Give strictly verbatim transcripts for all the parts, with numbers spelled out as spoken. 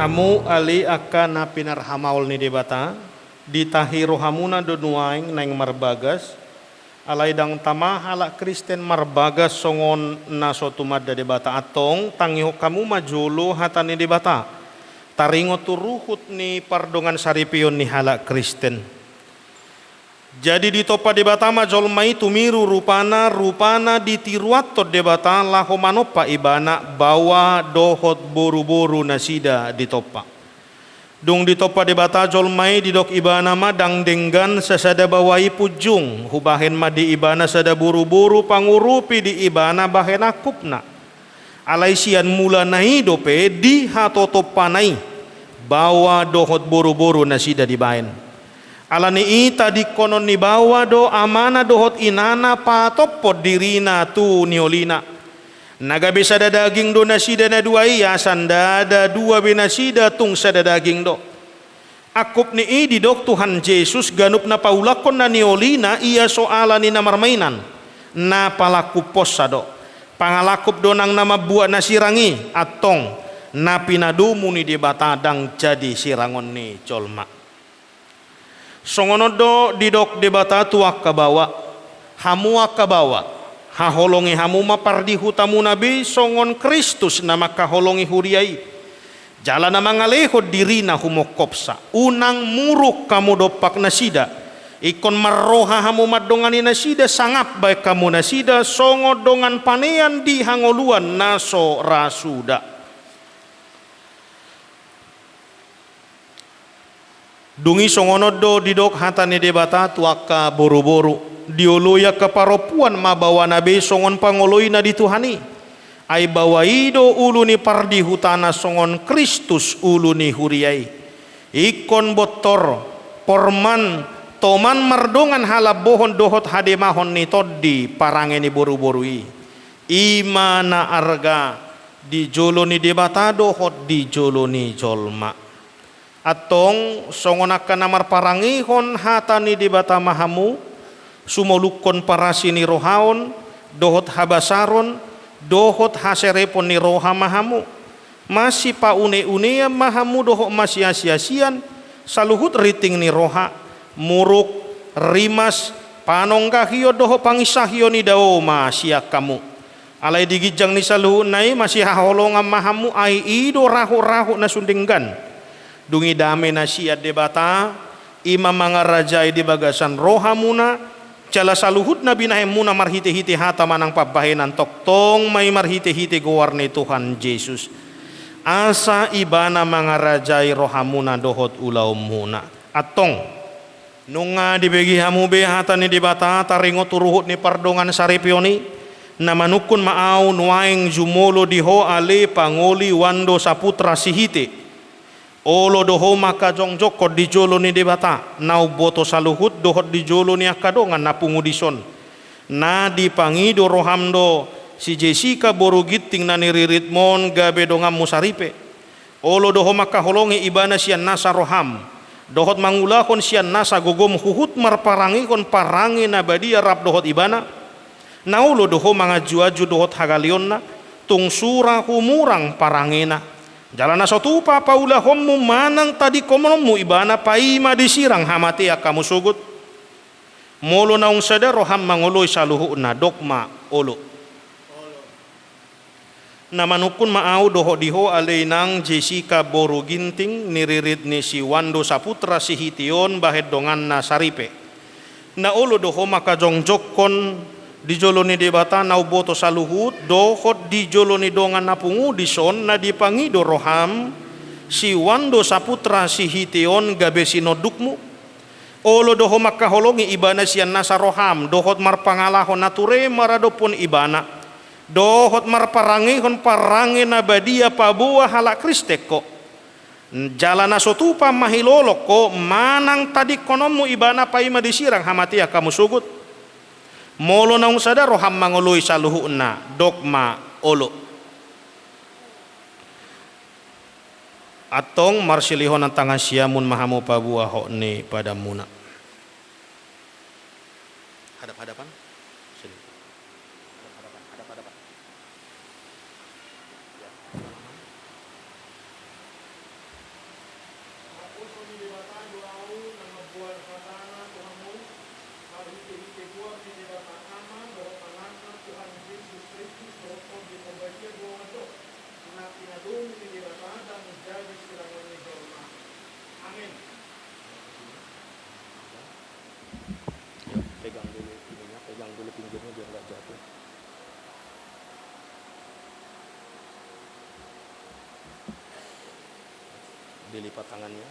Hamu ale angka na pinarhamaol ni Debata, ditahi rohamuna do nuaeng naeng marbagas, alai ndang tama halak Kristen marbagas songon na so tumanda Debata. Antong, tangihon hamu ma jolo hata ni Debata, taringot tu ruhut ni pardongansaripeon ni halak Kristen. Jadi ditompa Debata ma jolma i tumiru rupana, rupana ditiruanhon Debata laho manompa ibana, baoa dohot boruboru nasida ditompa. Dung ditompa Debata jolma i, didok ibana ma, ndang denggan sasada baoa i punjung, hubahen ma di ibana sada boruboru pangurupi di ibana bahen angkupna. Alai sian mulana i dope di hatotompana i, baoa dohot boruboru nasida dibaen. Ala ni i tadingkonon ni baoa do amana dohot inana patophon dirina tu niolina. Na gabe sada daging do nasida na dua i, asa ndada dua be nasida, tung sada daging do. Angkup ni i didok Tuhan Jesus ganup na paulakhon na niolina, ia so ala ni na marmainan, na palangkuphonsa do. Pangalangkup do nang na mambuat na sirang i, antong, na pinadomu ni Debata ndang jadi sirangon ni jolma. Songon on do didok Debata tu angka baoa, hamu angka baoa, haholongi hamu ma pardihutamuna be songon Kristus na mangkaholongi huria i. Jala na mangalehon dirina humongkopsa, unang muruk hamu dompak nasida. Ingkon marroha hamu mandongani nasida, sangap baen hamu nasida songon dongan panean di hangoluan na so ra suda. Dung i songon on do didok hata ni Debata tu angka boruboru, dioloi angka parompuan ma baoana be songon pangoloina di Tuhan i. Ai baoa i do ulu ni pardihutana songon Kristus ulu ni huria i. Ingkon bontor, porman, toman mardongan halambohon dohot hademahon ni tondi parange ni boruboru i. I ma na arga di jolo ni Debata dohot di jolo ni jolma. Antong, songon angka na marparangehon hata ni Debata ma hamu, sumolukhon parasi ni rohaon, dohot habasaron, dohot haserepon ni roha ma hamu. Masipauneunean ma hamu dohot masiasiasian, saluhut rinting ni roha, muruk, rimas, panonggahion dohot panginsahion i dao ma sian hamu. Alai di ginjang ni saluhutna i masihaholongan ma hamu, ai i do rahut-rahut na sun denggan. Dung i dame na sian Debata, i ma mangarajai di bagasan rohamuna, jala saluhut na binahenmuna marhitehite hata manang pambahenan, tongtong ma i marhitehite goar ni Tuhan Jesus. Asa Ibana mangarajai rohamuna dohot ulaonmuna. Antong, nunga dibege hamu be hata ni Debata taringot tu ruhut ni pardongansaripeon i, na manungkun ma ahu nuaeng jumolo di ho ale pangoli Wando Saputra Sihite. Olo do ho mangkajongjongkon di jolo ni Debata, na umboto saluhut dohot di jolo ni angka dongan na pungu dison. Na dipangido roham do si Jessica boru Ginting na niriritmon gabe donganmu saripe. Olo do ho mangkaholongi ibana sian nasa roham, dohot mangulahon sian nasa gogom huhut marparangehon parange na badia rap dohot ibana. Na olo do ho manganjuanju dohot hagaleonna, tung sura humurang parangena. Jala na so tupa paulahonmu manang tadingkononmu ibana paima disirang hamatean hamu sogot. Molo naung sada roham mangoloi saluhutna, dok ma olo. Na manungkun ma ahu dohot di ho ale inang Jessica boru Ginting, niririt ni si Wando Saputra Sihite on bahen donganna saripe. Na olo do ho mangkajongjongkon di jolo ni Debata na umboto saluhut, dohot di jolo ni dongan na pungu dison na dipangido roham si Wando Saputra Sihite on gabe sinondukmu. Olo do ho mangkaholongi ibana sian nasa roham, dohot marpangalaho na ture maradophon ibana, dohot marparangehon parange na badia paboa halak Kristen ho. Jala na so tupa mahilolong ho manang tadingkononmu ibana paima disirang hamatean hamu sogot. Molo naung sada roham mangoloi saluhutna, dok ma olo. Antong marsilihon tangan siamun ma hamu paboa hot ni padanmuna. Hadap-hadapan. Sini. Hadap-hadapan, hadap-hadapan. Ya. Dilipat tangannya.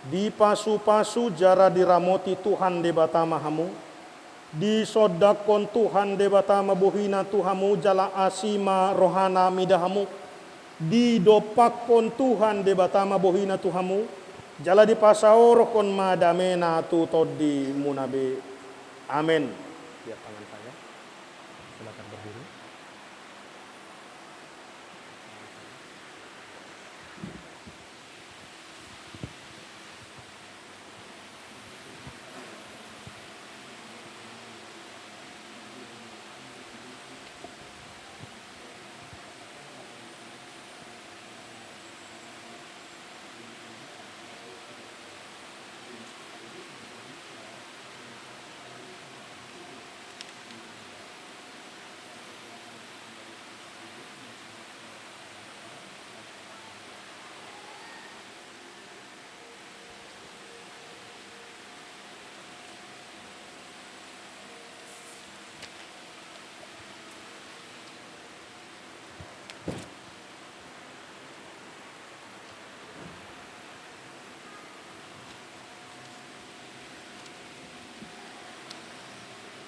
Dipasupasu jala diramoti Tuhan Debata ma hamu. Disondangkon Tuhan Debata ma bohina tu hamu jala asi ma rohana mida hamu. Didompakkon Tuhan Debata ma bohina tu hamu jala dipasaorhon ma damena tu tondimuna be. Amen. Lihat tangan saya. Silakan berdiri.